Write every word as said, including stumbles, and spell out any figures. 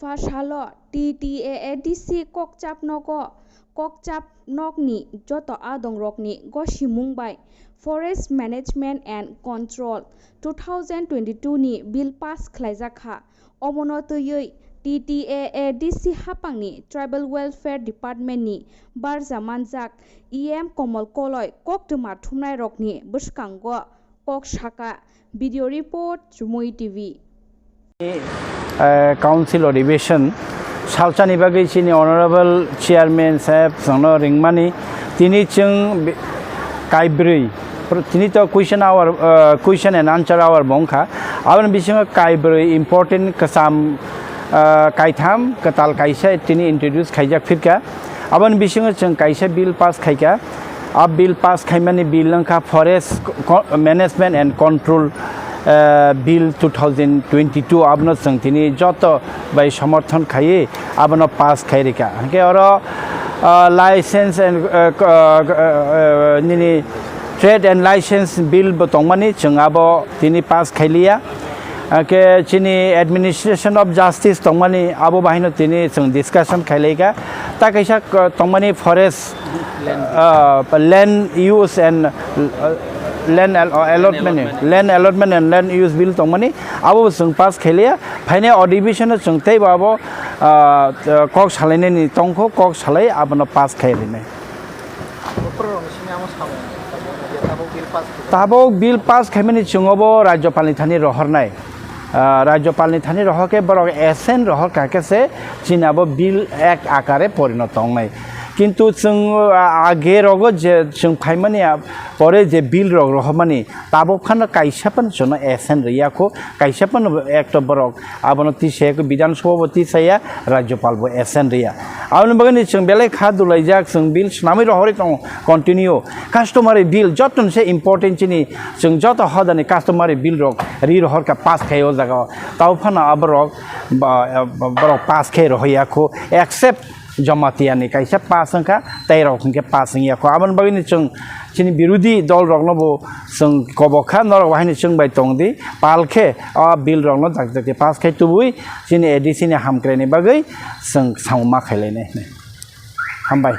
Pha salo T T A A D C kokchap nogo, kokchap nokni joto adongrokni gosimung bai Forest Management and Control two thousand twenty-two ni bill pass khlaijak kha. Omono twiwi T T A A D C hapangni Tribal Welfare Department ni barja manjak E M Komol Koloi koktwma thumnairokni bwskango kok saka. Video report, Chumui T V. Eh, council adhibeshon salsani bagwi chini honorable chairman saheb chwngno ringmani, tini chwng be-, kaibrwi, pr-, tini to question hour, eh, question and answer hour bo wngkha. Aboni bisingo kaibrwi important kwcham, eh, kaitham kwtal kaisa tini introduce khaijak phirkha. Aboni bisingo chwng kaisa bill pass khaikha. A bill pass khaimani bill wngkha Forest Co-, Management and Control, eh, Bill two thousand twenty-two. Abono chwng tini joto bai somorthon khaiwi abono pass khai rikha. Hwnkhe oro, ah, license and, eh, ko-, eh, eh, nini trade and license bill bo tongmani, chwng abo tini pass khailiya. Hwnkhe chini administration of justice tongmani, abo bahaino tini chwng discussion khailaikha. Ta kaisa, ko-, tongmani forest, ah, land use and, ah, land al-, ah, allotment, allotment. Land allotment and land use bill tongmani, abo chwng pass khailiya. Phainai adhibeshon o chwng teibo abo, ah, kok salainani tongkho, kok salai abono pass khai rinai. Tabuk bill pass khaimani. Tabuk bill pass khaimani chwng obo Rajyapalni thani rohornai. Ah, Rajyapalni thani rohor khe borok assent rohor kha khe se chini abo bill act akare porinoto wngnai. Kintu chwng, ah, age rogo je chwng phaimani, ah, pore je bill rok rohormani, tabuk phano kaisa phano chwngno assent rwya kho, kaisa phano ekto borok abono tisaya kho, Bidhan Sabha bo tisaya, Rajyapal bo assent rwya. Aboni bagwi chwng belai kha dulaijak, chwng bill swnamwi rohorwi tongo continue. Customary bill joto se important chini, chwng joto hodani customary bill rok ri rohorkha pass khai o jaga o. Tabo phano aborok ba, ba, borok pass khai rohorya kho, except Jamatia ni kaisa pass wngkha, tei rok hinkhe pass wngya kho. Aboni bagwi ni chwng chini birodhi dol rokno bo chwng kobok kha, norok bahai ni chwng bai tong di, pal khe o bill rokno jak jak khe pass khai tubui chini A D C ni hamkrai ni bagwi chwng samung ma khai lainai. Hambai.